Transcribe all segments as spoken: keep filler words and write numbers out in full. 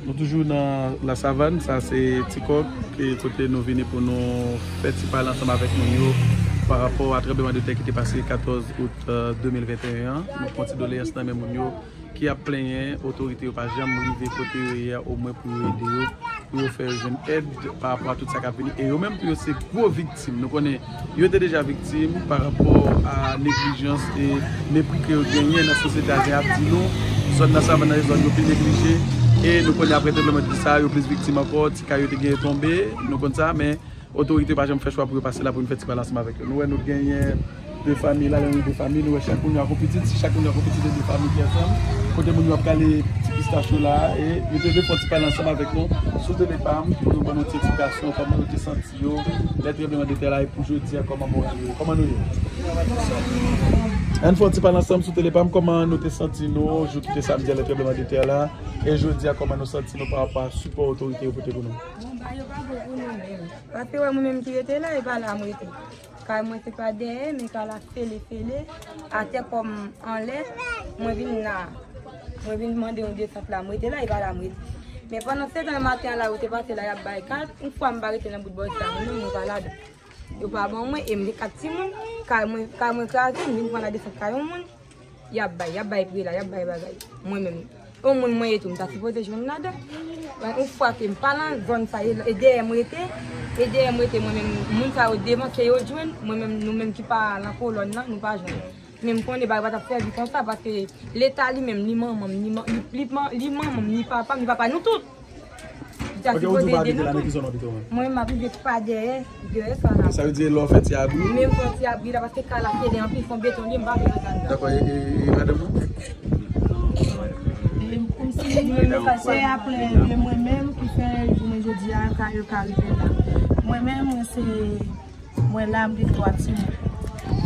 Nou toujou nan Lasavann, sa se Ti Kòk, e kote nou vini pou nou fè ti pale ansanm avèk moun yo pa rapò a tranblemanntè ki te pase katòz out, e, de mil venteyen an. Nou pran ti doleyans nan men moun yo ki ap plenyen, otorite yo pa janm rive kote yo ye a, omwen pou yo ede yo, pou yo fè yo jwenn èd pa rapò a tout sa k ap vini. E yo menm tou yo se gwo viktim. Nou konnen yo te deja viktim pa rapò a neglijans e mepri ke yo genyen nan sosyete a. Jan ap di nou, zòn nan Savann nan se zòn yo pi neglije. E nou konnen apre tranblemanntè sa, yo plis viktim ankò, ti kay yo te genyen tonbe, nou konn sa, men otorite yo pa janm fè chwa pou yo pase la pou nou fè ti pale ansanm avèk yo. Nou wè nou genyen de fanmi la, lè nou de fanmi, nou wè chak moun yo ak yon pitit, si chak moun yo ak yon pitit, se de fanmi ki ansanm. Kote moun yo ap kale ti pistach yo la, e yo te vle fè yon ti pale ansanm avèk nou sou tele pa m, pou nou ban nou ti esplikasyon, kòman yo te santi yo, lè tranblemanntè la, e pou jodi a, kòman moral yo ye, kòman nou ye? Ann fè yon ti pale ansanm sou tele pa m, kòman nou te santi nou, jou ki te samdi a, lè tranblemanntè la, e jodi a, kòman nou santi nou pa rapò a sipò otorite yo pote pou nou? Bon, bagay yo pa bon pou nou menm. Paske wè mwen menm ki rete la, e pa la m rete. Kay mwen se pa dèyè, men kay la fele, fele, atè kò m anlè, mwen vin la. Mwen vin mande yon desant la, m rete la, e pa la m rete. Men pandan setan maten an la, yo te pase la, y ap bay kat, yon fwa m pa rete nan bout bò sa, mwen menm, mwen pa ladan. Yo pa ban mwen, e m gen kat timoun, kay mwen, kay mwen kraze, m vin pran la desant kay yon moun. Y ap bay, y ap bay pri la, y ap bay bagay. Mwen menm, yon moun mwen ye tou, m ta sipoze jwenn ladan. Men yon fwa ke m pa nan zòn sa, e, e dèyè m rete, e dèyè m rete, mwen menm, moun sa yo devan, se yo jwenn, mwen menm, nou menm ki pa nan kolòn nan, nou pa jwenn. Men m konnen bagay pa t ap sèvi konsa, paske Leta li menm, li manman m, li, man- li, li, man- li manman m, li papa m, li papa nou tout. Li ta sipoze ede nou tout. Ok, ou di ou pa abite la, nan ki zòn w abite ou menm? Mwen menm, m abite pa dèyè, dèyè sa la. Sa vle di lè w fè ti abri? Mwen menm fè ti abri la, paske kay la fele anpil, fon beton li, m pa vle rete anndan. Dakò, e, e, e madanm ou? E, kòmsi mwen menm, se apre de mwen menm ki fè jounen jodi a, kay yo ka rive la. Mwen menm, mwen se Mwen la, m gen twa timoun.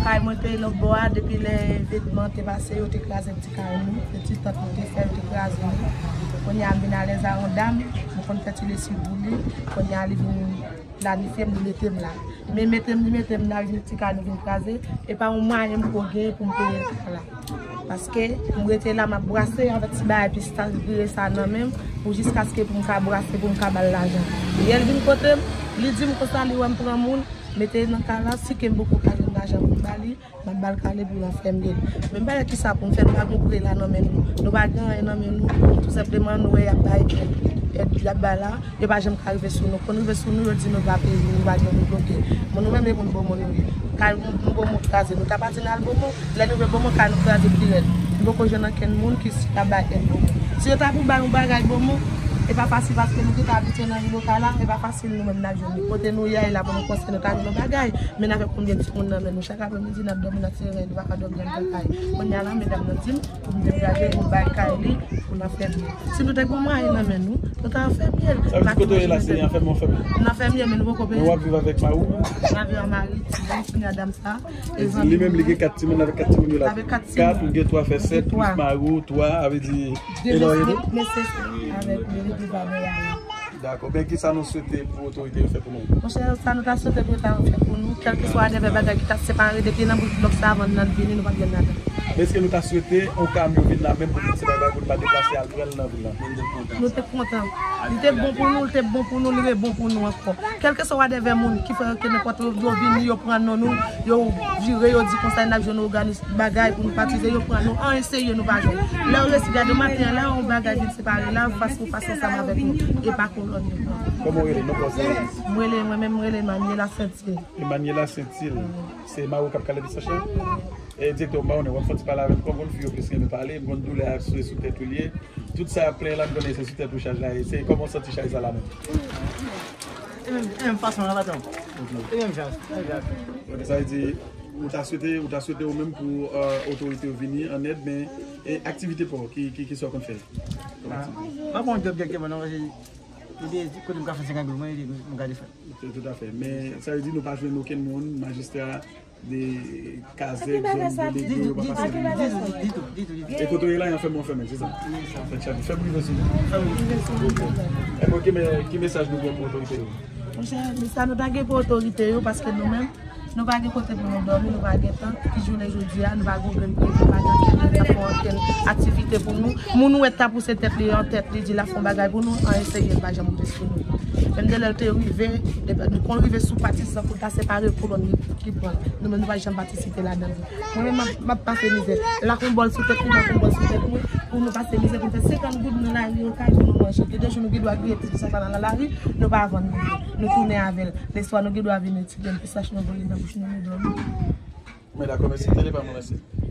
Kay mwen te lòt bò a, depi lè evènman te pase, yo te kraze ti kay nou, se ti tant nou te fè, yo te kraze li. Kounye a, m vin alèz a yon dam, m konn fè ti lesiv pou li. Kounye a, li vin planifye m, li mete m la. Men mete m, li mete m la, vin ti kay nou vin kraze. E pa yon mwayen m ko gen pou m peye kay la. Paske m rete la, m ap brase avèk ti bagay pistach vire sa nan men m, pou jiskaske pou m ka brase, pou m ka ba l lajan. Yè l vin kote m, li di m konsa, li wè m pran moun, mete nan kay la, si ke m poko ka jwenn lajan pou m ba li, m ap ba l kay li pou l anfèmen l. Men m pa wè kisa pou m fè, nou pa gen pre la nan men nou. Nou pa gen anyen nan men nou. Tou senpleman, nou wè y ap bay èd, èd y ap bay la, yo pa janm ka rive sou nou. Konn rive sou nou, yo di nou pa peye, nou pa gen, nou bloke. Men nou menm, e moun Bomon nou ye. Kay nou, nou Bomon kraze, nou ta pati n al Bomon. Lè nou rive Bomon, kay nou kraze pi rèd. Nou poko jwenn ankenn moun ki si ta bay èd Bomon. Si yo ta pou bay yon bagay Bomon, e pa fasil paske nou ki ta abitye nan vil Okalay, e pa fasil nou menm n ap jwenn li. Kote nou ye a, e la pou nou konstwi, nou ta jwenn yon bagay. Men n avèk konbyen timoun nan men nou, chak apremidi n ap dòmi nan teren, nou pa ka dòmi anndan kay. Kounye a la, medam nan di m pou m degaje, pou m bay kay li, pou n anfèmen l. Si nou te gen mwayen nan men nou, nou ta anfèmen l. Sa vle di kote w ye la, se anfèmen w anfèmen? N anfèmen l, men nou poko peye. Men w ap viv avèk mari w? M ap viv ak mari, timoun, kounye a dam sa. E li menm, li gen kat timoun, avèk kat timoun yo la. Avèk kat timoun. Kat, ou gen twa, fè sèt, plis mari w, twa, sa vle di, e lè w ye tou? De mesye avèk li, li viv avè a. Dakò. Men kisa nou swete pou otorite yo fè pou nou? Monchè, sa nou ta swete pou yo ta fè pou nou, kèlkeswa whatever bagay ki ta separe depi nan bout blòk Savann nan vini, nou pa t jwenn ladan. Èske nou ta swete yon kamyon vin la menm pou nou separe bagay pou nou pa deplase al pran l nan vil la? Nou te kontan. Li te bon pou nou, li te bon pou nou, li rebon pou nou ankò. Kèlkeswa whatever moun ki fè ke nenpòt yo vini, yo pran non nou, yo vire, yo di konsa n ap jwenn òganis bagay pou nou patize, yo pran nou, anyen serye nou pa jwenn. Lè w resi gade maten an la, yon bagay vin separe la, fas pou fas ansanm avèk nou. E pa kolòn yo pran. Kòman w rele? Non pa w se? Mwen rele, mwen menm, mwen rele Emmanuela Saintil. Emmanuela Saintil. Se mari w k ap kale pistach la? E direktè, m pa konnen, w ap fè ti pale avè m, kòm konn fi yo plis renmen pale, m konn doulè a se sou tèt ou l ye. Tout sa y ap plenyen la, m konnen se sou tèt ou chaj la ye. Se kòman w santi chay sa la menm? E menm, e menm fason an, patwon. E menm jan, menm jan. Ok, sa vle di, ou ta swete, ou ta swete ou menm pou, euh, otorite yo vini an èd, men, e aktivite pa w, ki, ki, ki sa w konn fè? Kòm aktivite? M pa konn djòb dirèkteman non, paske li te di kote m ka fè senkant goud, mwen, li di m gade fè. Tout, tout à fait. Men, sa vle di nou pa jwenn okenn moun, majistra, de kazèk, zòn delege, yo pa pase vini. Ditou, ditou, ditou. E kote w ye la, y anfèmen w anfèmen, se sa? Fè m rive sou nou. Fè m rive sou nou. Ebyen, ki me-, ki mesaj nou gen pou otorite yo? Monchè, mesaj nou ta gen pou otorite yo, paske nou menm, Nou pa gen kote pou nou dòmi, nou pa gen tant. Ki jounen jodi a, nou pa gen grenn peyi, nou pa gen ankenn moun k ap fè ankenn aktivite pou nou. Moun ou wè t ap pouse tèt li an tèt, li di l ap fè yon bagay pou nou, anyen serye l pa janm rive sou nou. Menm de lè l te rive, depi nou konn rive sou patizan pou l ta separe kolòn li ki pran l. Nou menm nou pa janm patisipe ladan l. Mwen menm m ap, m ap pase mizè. L ak yon bòl sou tèt li, m ak yon bòl sou tèt mwen, pou nou pase mizè, pou n fè senkant goud nan lari Okay pou nou manje. Gen de jou nou gen dwa griyen ti pisach la nan lari, nou pa vann li. Nou tounen avè l. Lèswa nou gen dwa vin retire l, pisach nou vole nan bouch nou, nou dòmi. Men dakò, mèsi. Tele pa mwen, mèsi.